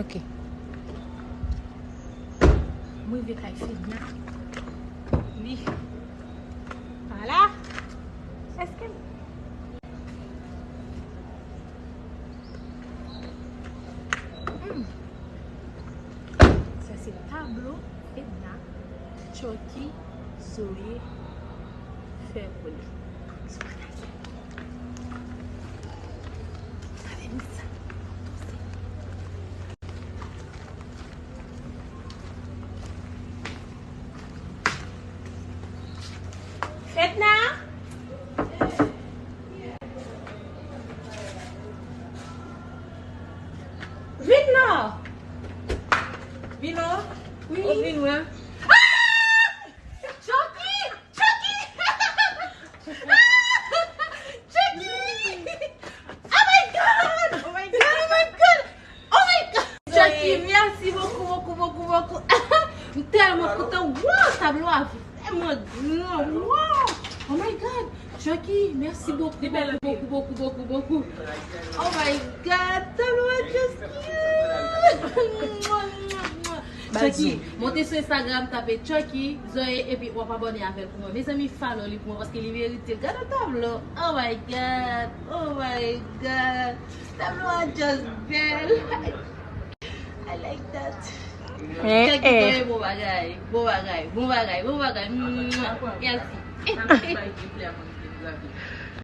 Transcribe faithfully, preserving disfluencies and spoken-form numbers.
Ok. Mwen rive kay Fedna. Li pa la. Èske Hmm. Sa se tablo Fedna, Chucky, Zoe fè pou li. Gade m sa. Fedna! Vin la! Vin la! Wi. Ou vin wè? Ah! Chucky! Chucky! Chucky! Oh my God! Oh my God! Oh my God! Oh my God! Chucky, mèsi bokou, bokou, bokou, bokou. M tèlman kontan. Wow, tablo a vrèman gran. Wow! Oh my God! Chucky, mèsi bokou, bokou, bokou, bokou, bokou, bokou. Oh my God! Tablo a just cute! Chucky, monte sou Instagram, tape Chucky, Zoe, epi w ap abòne avè l pou mwen. Mezanmi, follow li pou mwen, paske li merite l. Gade tablo. Oh my God! Oh my God! Tablo a just bèl. I like that. Eh, Chucky, eh. Bon bagay, bon bagay, bon bagay, bon bagay. Mwah. Mèsi.